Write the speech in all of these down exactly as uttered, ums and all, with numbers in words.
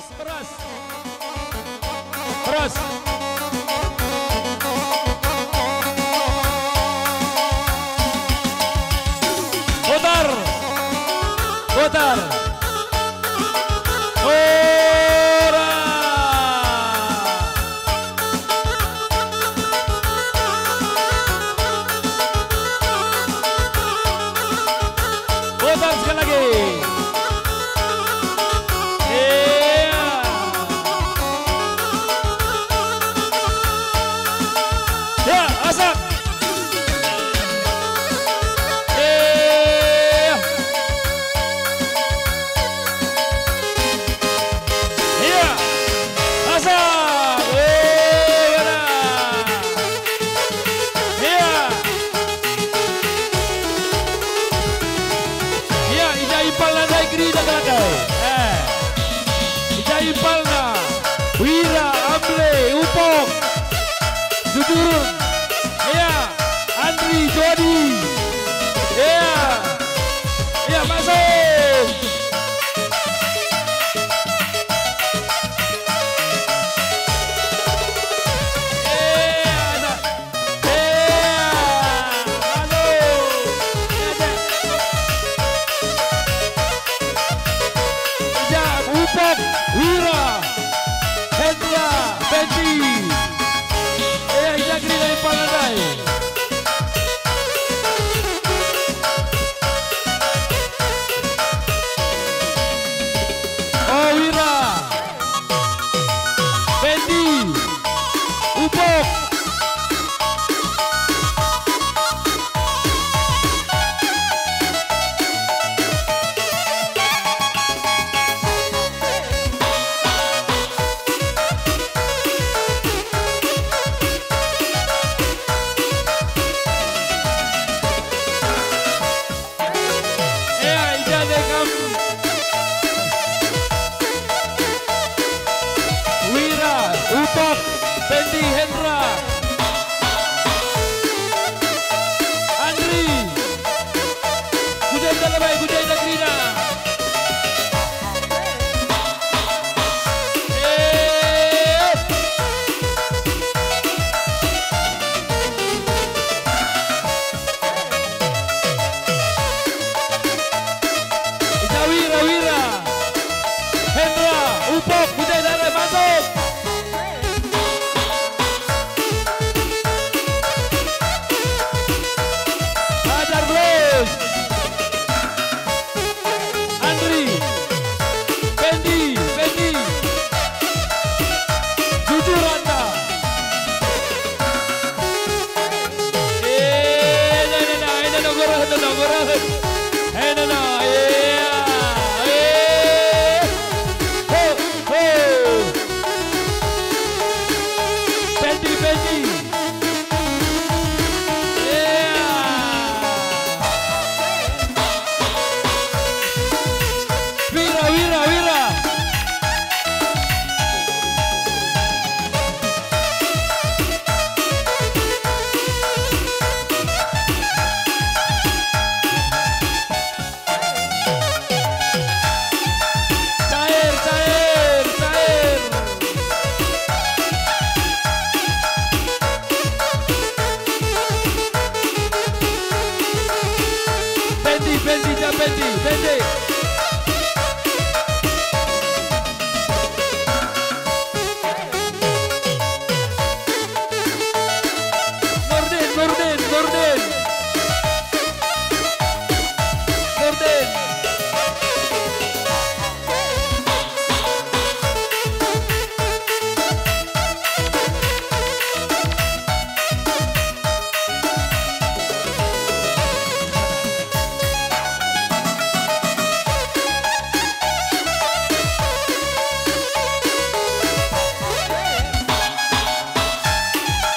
Keras. Keras. Putar. Putar. Ora. Putar sekali lagi. Iya. Ya, asap. Iya. Iya. Asap. Eh, mana? Iya. Iya, i ja impalna ndai kerina kal ndai. Eh. I ja impalna. Wira, Amle, Upok. Jujurun. Iya. Andri, Jodi. Iya. Iya, masuk. Iya, anak. Iya, halo. Iya, Dek. Ija, Upok, Wira, Hendra, Bendi. Iya, ija kerina impalna ndai. Oh, Wira. Bendi. Upok. Ea, i ja ndai kam. Wira, Upok, Bendi, Hendra, Andri. Ku ja enda labai, ku ja enda kerina. Eh. Ija Wira, Wira. Hendra, Upok, Budaya Dara, masuk. Hajar Blues. Andri, Pendi, Pendi, jujur enda. Eh, enda, enda, enda, enda, gurah, enda, gurah. Enda, enda, iya, eh. Ho, ho. Pendi, Pendi. Wira, Wira, Wira. Cair, cair, cair. Pendi, Pendi, ja Pendi, Pendi. Nurdin, Nurdin, Nurdin. Nurdin.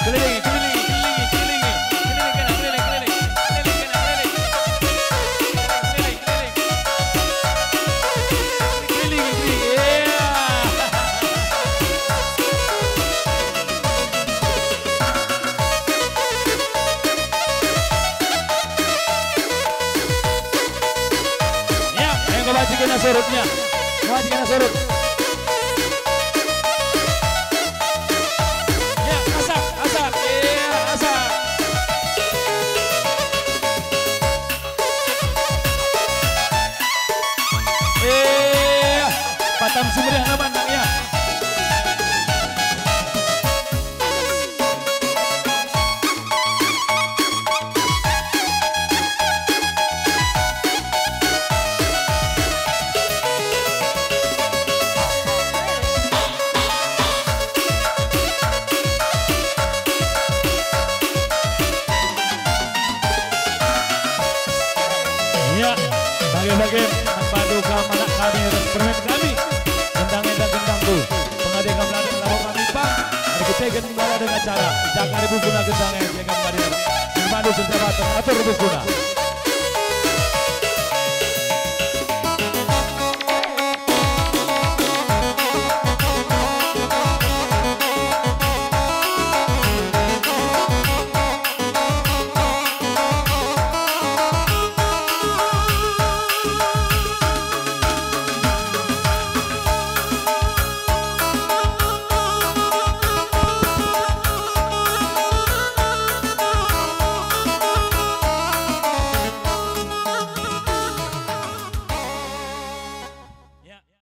Keliling, keliling, keliling, keliling, keliling, keliling, keliling, keliling, keliling, keliling, keliling. Keliling, keliling. Keliling, keliling. Iya. Ya, enggo banci kena surutnya. Banci kena surut. Dengan mara dengan cara, jangan ribut guna gendangan, jangan mari. Mandu senjata, atur ribut guna.